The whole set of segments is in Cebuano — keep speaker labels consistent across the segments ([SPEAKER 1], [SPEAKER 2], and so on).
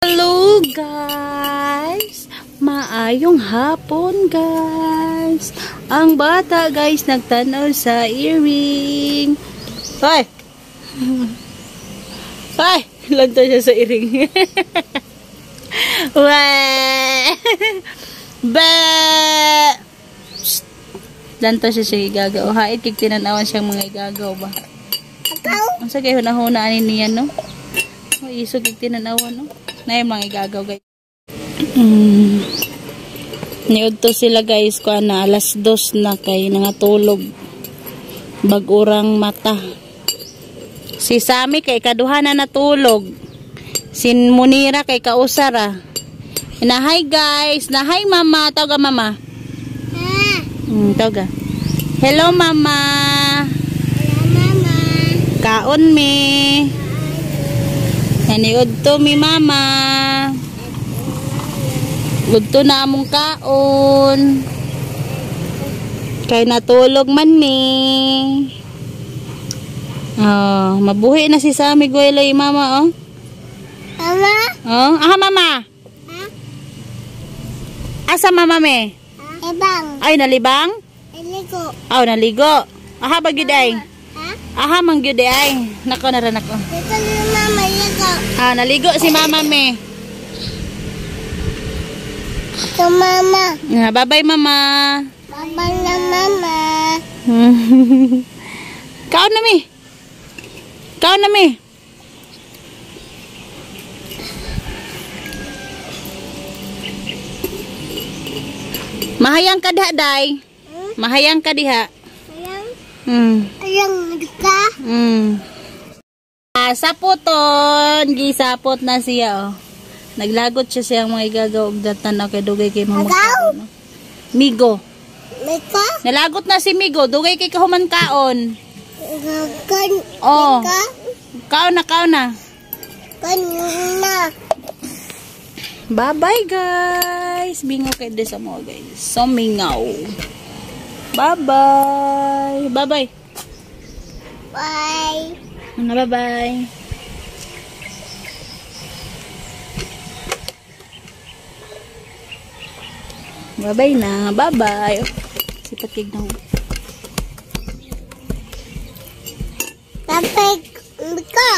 [SPEAKER 1] Hello guys! Maayong hapon, guys! Ang bata, guys, nagtanaw sa earring. Hoy! Hoy! Lantaw siya sa earring. Weh! Be! Psst. Lantaw siya sa igagaw. Hait kig tinanawan siyang mga igagaw ba?
[SPEAKER 2] Ikaw?
[SPEAKER 1] Ang sagay hunahuna ani niya, no? May isog kig tinanawan, no? Na yung mga igagaw, guys. Niudto sila, guys, kuan na 2:00 na kay nangatulog. Bagurang mata. Si Sami kay kaduha na natulog. Si Munira kay kausara. Na hi guys, na hi mama, tawag mama.
[SPEAKER 2] Ha?
[SPEAKER 1] Tawag. Hello mama.
[SPEAKER 2] Hello, mama.
[SPEAKER 1] Kaon mi. Naniudto mi mama. Udto na among kaon. Kay natulog man mi. Oh, mabuhi na si Sami Gwelo mama oh.
[SPEAKER 2] Mama?
[SPEAKER 1] Oh, aha mama.
[SPEAKER 2] Ha?
[SPEAKER 1] Asa mama me?
[SPEAKER 2] Ibang.
[SPEAKER 1] Ay, nalibang?
[SPEAKER 2] Iligo.
[SPEAKER 1] Aw, naligo. Aha ba gyud ay?
[SPEAKER 2] Ha?
[SPEAKER 1] Aha man gyud ay. Nako na ra nako.
[SPEAKER 2] Dito na mama, ligo.
[SPEAKER 1] Ah, naligo si mama me.
[SPEAKER 2] Ito mama.
[SPEAKER 1] Ah, bye-bye mama.
[SPEAKER 2] Baba na mama.
[SPEAKER 1] Kaon na mi. Kaon na mi. Mahayang ka diha, day.
[SPEAKER 2] Hmm?
[SPEAKER 1] Mahayang ka diha.
[SPEAKER 2] Ayang. Ayang ka.
[SPEAKER 1] Ah, saputon, gisapot na siya oh. Naglagot siya siyang mga igagaw og datan na kay dugay kay
[SPEAKER 2] Agaw?
[SPEAKER 1] mamagkaon. No? Migo.
[SPEAKER 2] Mika?
[SPEAKER 1] Nalagot na si Migo, dugay kay kahuman kaon.
[SPEAKER 2] Kan.
[SPEAKER 1] Oh.
[SPEAKER 2] Mika?
[SPEAKER 1] Kaon na, kaon na.
[SPEAKER 2] Kan na.
[SPEAKER 1] Bye-bye guys. Bingo kay sa mo guys. So mingaw. Bye-bye. Bye-bye.
[SPEAKER 2] Bye.
[SPEAKER 1] Bye-bye. Bye-bye na. Bye-bye. Sipat kig na.
[SPEAKER 2] Bye-bye. Mika.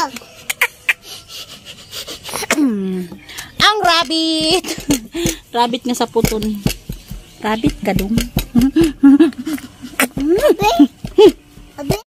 [SPEAKER 1] Ang rabbit. Rabbit nga sa puton. Rabbit ka dong.
[SPEAKER 2] Abe. Abe.